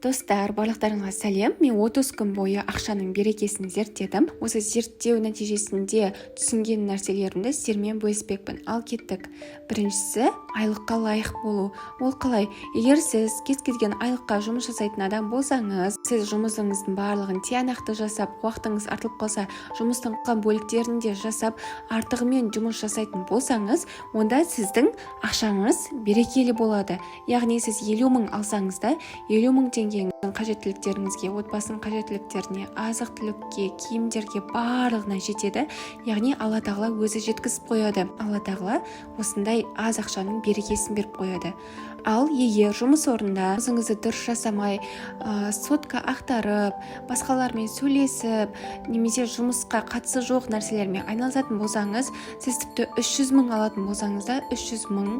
Достар, барлықтарыңызға сәлем! Мен 30 күн бойы ақшаның берекесін зерттедім. Осы зерттеу нәтижесінде түсінген нәрселерімді сіздермен бөліспекпін. Ал кеттік! Біріншісі – айлыққа лайық болу. Ол қалай? Егер сіз кез келген айлыққа жұмыс жасайтын адам болсаңыз, сіз жұмысыңыздың барлығын тиянақты жасап, уақытыңыз артылып қалса, жұмыстың қалған бөліктерін де жасап, артығымен жұмыс жасайтын болсаңыз, онда сіздің ақшаңыз берекелі болады. Яғни сіз 50 000 алсаңыз да, 50 000 теңгенің қажеттіліктеріңізге, отбасының қажеттіліктеріне, азық түлікке, киімдерге, барлығына жетеді. Яғни Алла Тағала өзі жеткізіп қояды. Алла Тағала осындай аз ақшаның берекесін беріп қояды. Ал егер жұмыс орнында жұмысыңызды дұрыс жасамай, сотка ақтарып, басқалармен сөйлесіп немесе жұмысқа қатысы жоқ нәрселермен айналысатын болсаңыз, сіз тіпті 300 мың алатын болсаңыз да, 300 мың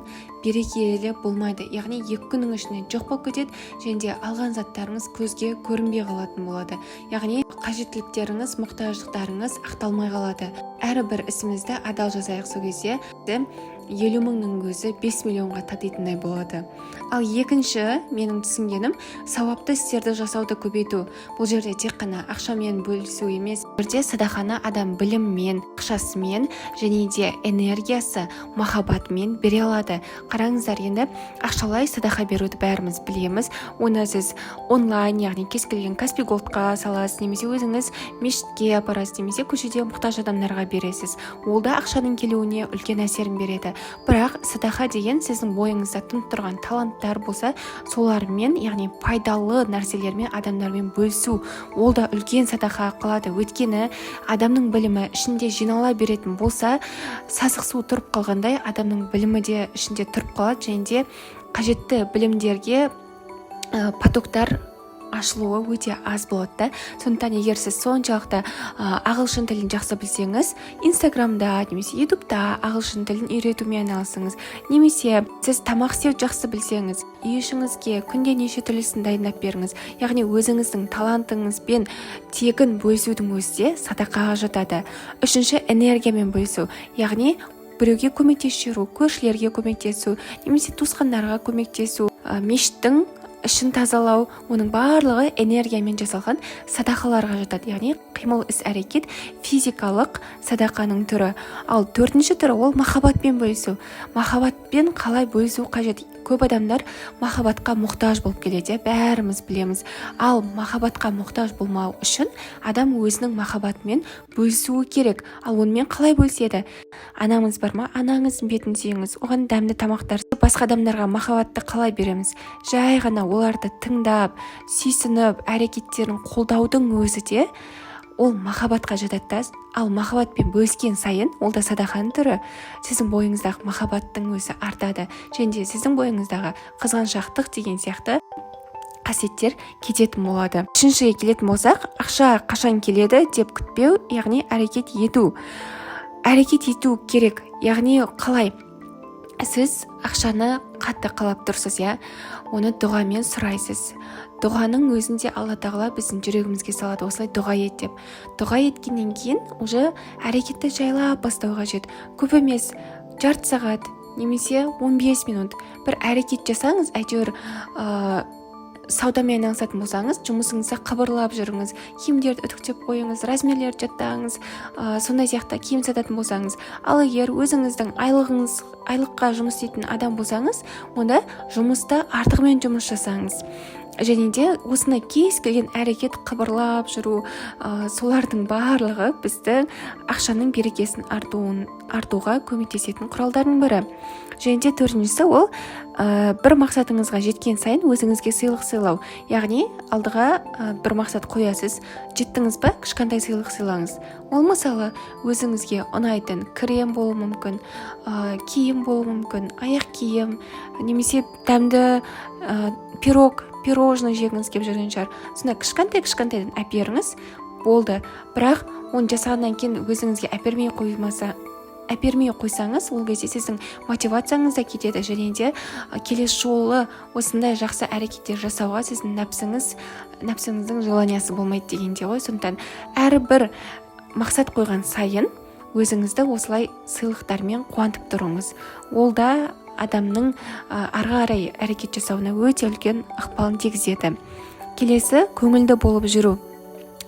берекелі болмайды. Яғни 2 күннің ішінде жоқ болып кетеді және де алған заттарыңыз көзге көрінбей қалатын болады. Яғни қажеттіліктеріңіз, мұқтаждықтарыңыз ақталмай қалады. Әрбір ісімізді адал жасайық. Сол кезде 50 мыңның өзі 5 миллионға татитындай болады. Ал екінші менің түсінгенім – сауапты істерді жасауды көбейту. Бұл жерде тек қана ақшамен бөлісу емес. Бұл жерде садақаны адам біліммен, ақшасымен және де энергиясы, махаббатымен бере алады. Қараңыздар, енді ақшалай садақа беруді бәріміз білеміз. Оны сіз онлайн, яғни кез келген Каспи Голдқа саласыз немесе өзіңіз мешітке апарасыз немесе көшеде мұқтаж адамдарға бересіз. Ол да ақшаның келуіне үлкен әсерін береді. Бірақ садақа деген сіздің бойыңызда тұнып тұрған таланттар болса, солармен, яғни пайдалы нәрселермен адамдармен бөлісу, ол да үлкен садақа қылады. Өйткені адамның білімі ішінде жинала беретін болса, сасық су тұрып қалғандай, адамның білімі де ішінде тұрып қалады және де қажетті білімдерге потоктар ашылуы өте аз болады да. Сондықтан егер сіз соншалықты ағылшын тілін жақсы білсеңіз, Инстаграмда немесе Ютубта ағылшын тілін үйретумен айналысыңыз. Немесе сіз тамақ істеуді жақсы білсеңіз, үй ішіңізге күнде неше түрлісін дайындап беріңіз. Яғни өзіңіздің талантыңызбен тегін бөлісудің өзі де садақаға жатады. Үшінші – энергиямен бөлісу. Яғни біреуге көмектесіп жіберу, көршілерге көмектесу немесе туысқандарға көмектесу, мешіттің ішін тазалау – оның барлығы энергиямен жасалған садақаларға жатады. Яғни қимыл, іс әрекет, физикалық садақаның түрі. Ал төртінші түрі – ол махаббатпен бөлісу. Махаббатпен қалай бөлісу қажет? Көп адамдар махаббатқа мұқтаж болып келеді, иә, бәріміз білеміз. Ал махаббатқа мұқтаж болмау үшін адам өзінің махаббатымен бөлісуі керек. Ал онымен қалай бөліседі? Анаңыз бар ма? Анаңыздың бетін сүйіңіз, оған дәмді тамақтар. Басқа адамдарға махаббатты қалай береміз? Жай ғана оларды тыңдап, сүйсініп, әрекеттерін қолдаудың өзі де ол махаббатқа жатады да. Ал махаббатпен бөліскен сайын, ол да садақаның түрі, сіздің бойыңыздағы махаббаттың өзі артады және де сіздің бойыңыздағы қызғаншақтық деген сияқты қасиеттер кететін болады. Үшіншіге келетін болсақ, ақша қашан келеді деп күтпеу, яғни әрекет ету. Әрекет ету керек. Яғни қалай? Сіз ақшаны қатты қалап тұрсыз, иә, оны дұғамен сұрайсыз. Дұғаның өзінде Алла Тағала біздің жүрегімізге салады, осылай дұға ет деп. Дұға еткеннен кейін уже әрекетті жайлап бастау қажет. Көп емес, жарты сағат немесе 15 минут бір әрекет жасаңыз. Әйтеуір саудамен айналысатын болсаңыз, жұмысыңызда қыбырлап жүріңіз, киімдерді үтіктеп қойыңыз, размерлерді жаттаңыз, сондай сияқты киім сататын болсаңыз. Ал егер өзіңіздің айлығыңыз, айлыққа жұмыс істейтін адам болсаңыз, онда жұмыста артығымен жұмыс жасаңыз. Және де осындай кез келген әрекет, қыбырлап жүру, солардың барлығы біздің ақшаның берекесін артуға көмектесетін құралдардың бірі. Және де төртіншісі – ол бір мақсатыңызға жеткен сайын өзіңізге сыйлық сыйлау. Яғни алдыға бір мақсат қоясыз, жеттіңіз ба, кішкентай сыйлық сыйлаңыз. Ол, мысалы, өзіңізге ұнайтын крем болуы мүмкін, киім болуы мүмкін, аяқ киім немесе дәмді пирог, пирожный жегіңіз келіп жүрген шығар. Сондай кішкентай кішкентайдан әперіңіз, болды. Бірақ оны жасағаннан кейін өзіңізге әпермей қоймаса, әпермей қойсаңыз, ол кезде сіздің мотивацияңыз да кетеді және де келесі жолы осындай жақсы әрекеттер жасауға сіздің нәпсіңіздің желаниясы болмайды дегенде ғой. Сондықтан әрбір мақсат қойған сайын өзіңізді осылай сыйлықтармен қуантып тұрыңыз. Ол да адамның ары қарай әрекет жасауына өте үлкен ықпалын тигізеді. Келесі – көңілді болып жүру.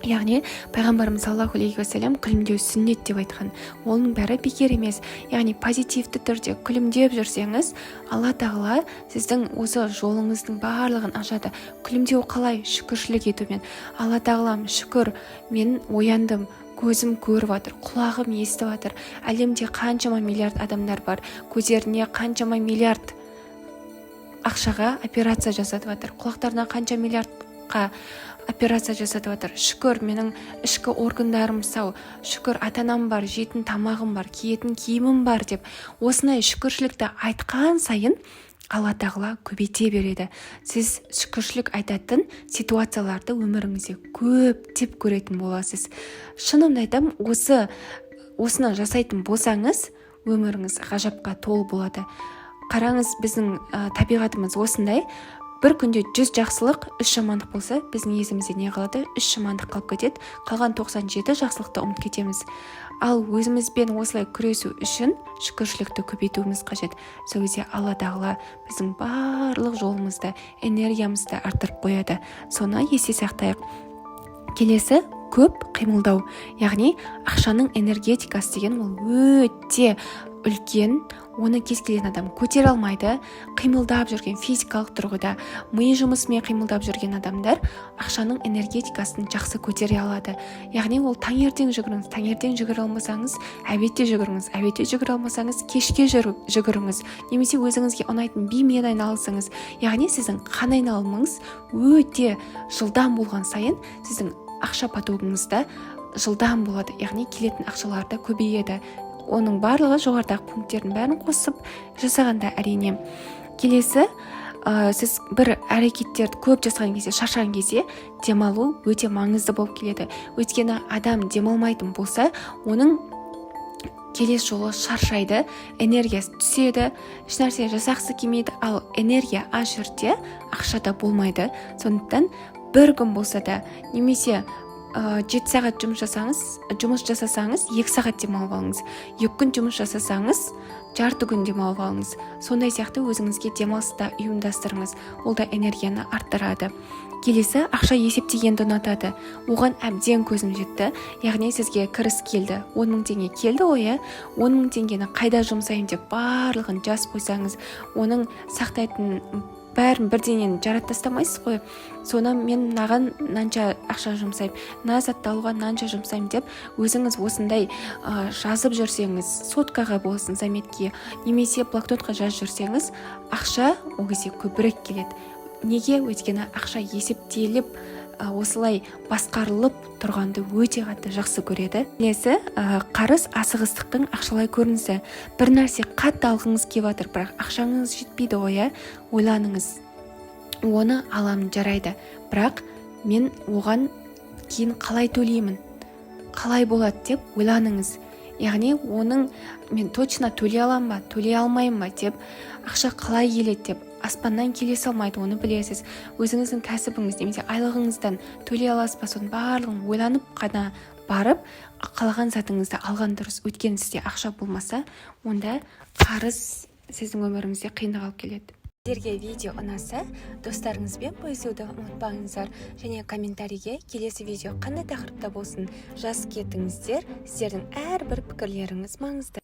Яғни пайғамбарымыз саллаллаху алейхи уассалам күлімдеу сүннет деп айтқан, оның бәрі бекер емес. Яғни позитивті түрде күлімдеп жүрсеңіз, Алла Тағала сіздің осы жолыңыздың барлығын ашады. Күлімдеу қалай? Шүкіршілік етумен. Алла Тағалам, шүкір, мен ояндым, көзім көріп жатыр, құлағым естіп жатыр. Әлемде қаншама миллиард адамдар бар, көздеріне қаншама миллиард ақшаға операция жасатып жатыр, құлақтарына қанша миллиардқа операция жасатып жатыр. Шүкір, менің ішкі органдарым сау. Шүкір, ата анам бар, жейтін тамағым бар, киетін киімім бар деп, осындай шүкіршілікті айтқан сайын Алла Тағала көбейте береді. Сіз шүкіршілік айтатын ситуацияларды өміріңізде көптеп көретін боласыз. Шынымды айтамын, осыны жасайтын болсаңыз, өміріңіз ғажапқа толы болады. Қараңыз, біздің табиғатымыз осындай: бір күнде 100 жақсылық, үш жамандық болса, біздің есімізде не қалады? Үш жамандық қалып кетеді, қалған 97 жақсылықты ұмытып кетеміз. Ал өзімізбен осылай күресу үшін шүкіршілікті көбейтуіміз қажет. Сол кезде Алла Тағала біздің барлық жолымызды, энергиямызды арттырып қояды. Соны есте сақтайық. Келесі – көп қимылдау. Яғни ақшаның энергетикасы деген ол өте үлкен, оны кез келген адам көтере алмайды. Қимылдап жүрген, физикалық тұрғыда ми жұмысымен қимылдап жүрген адамдар ақшаның энергетикасын жақсы көтере алады. Яғни ол таңертең жүгіріңіз, таңертең жүгіре алмасаңыз, обедте жүгіріңіз, обедте жүгіре алмасаңыз, кешке жүгіріңіз немесе өзіңізге ұнайтын бимен айналысыңыз. Яғни сіздің қан айналымыңыз өте жылдам болған сайын, сіздің ақша потогыңыз да жылдам болады, яғни келетін ақшалар да көбейеді. Оның барлығы жоғарыдағы пункттердің бәрін қосып жасағанда, әрине. Келесі, сіз бір әрекеттерді көп жасаған кезде, шаршаған кезде демалу өте маңызды болып келеді. Өйткені адам демалмайтын болса, оның келесі жолы шаршайды, энергиясы түседі, ешнәрсе жасағысы келмейді. Ал энергия аз жерде ақша да болмайды. Сондықтан бір күн болса да немесе 7 сағат жұмыс жасасаңыз, 2 сағат демалып алыңыз. 2 күн жұмыс жасасаңыз, жарты күн демалып алыңыз. Сондай сияқты өзіңізге демалыс та ұйымдастырыңыз, ол да энергияны арттырады. Келесі, ақша есептегенді ұнатады. Оған әбден көзім жетті. Яғни сізге кіріс келді, 10 000 теңге келді ғой, иә. 10 000 теңгені қайда жұмсаймын деп барлығын жазып қойсаңыз, оның сақтайтын бәрін бірденен жаратып тастамайсыз ғой. Соны мен мынаған мынанша ақша жұмсаймын, мына затты алуға мынанша жұмсаймын деп өзіңіз осындай жазып жүрсеңіз, соткаға болсын, заметке немесе блокнотқа жазып жүрсеңіз, ақша ол кезде көбірек келеді. Неге? Өйткені ақша есептеліп, осылай басқарылып тұрғанды өте қатты жақсы көреді. Келесі, қарыз – асығыстықтың ақшалай көрінісі. Бір нәрсе қатты алғыңыз келіп жатыр, бірақ ақшаңыз жетпейді ғой, иә. Ойланыңыз: оны аламын, жарайды, бірақ мен оған кейін қалай төлеймін, қалай болады деп ойланыңыз. Яғни оның мен точно төлей аламын ба, төлей алмаймын ба деп. Ақша қалай келеді деп, аспаннан келе салмайды, оны білесіз. Өзіңіздің кәсібіңіз немесе айлығыңыздан төлей аласыз ба, соның барлығын ойланып қана барып қалаған затыңызды алған дұрыс. Өйткені сізде ақша болмаса, онда қарыз сіздің өміріңізде қиындық алып келеді. Сіздерге видео ұнаса, достарыңызбен бөлісуді ұмытпаңыздар және комментарийге келесі видео қандай тақырыпта болсын жазып кетіңіздер. Сіздердің әрбір пікірлеріңіз маңызды.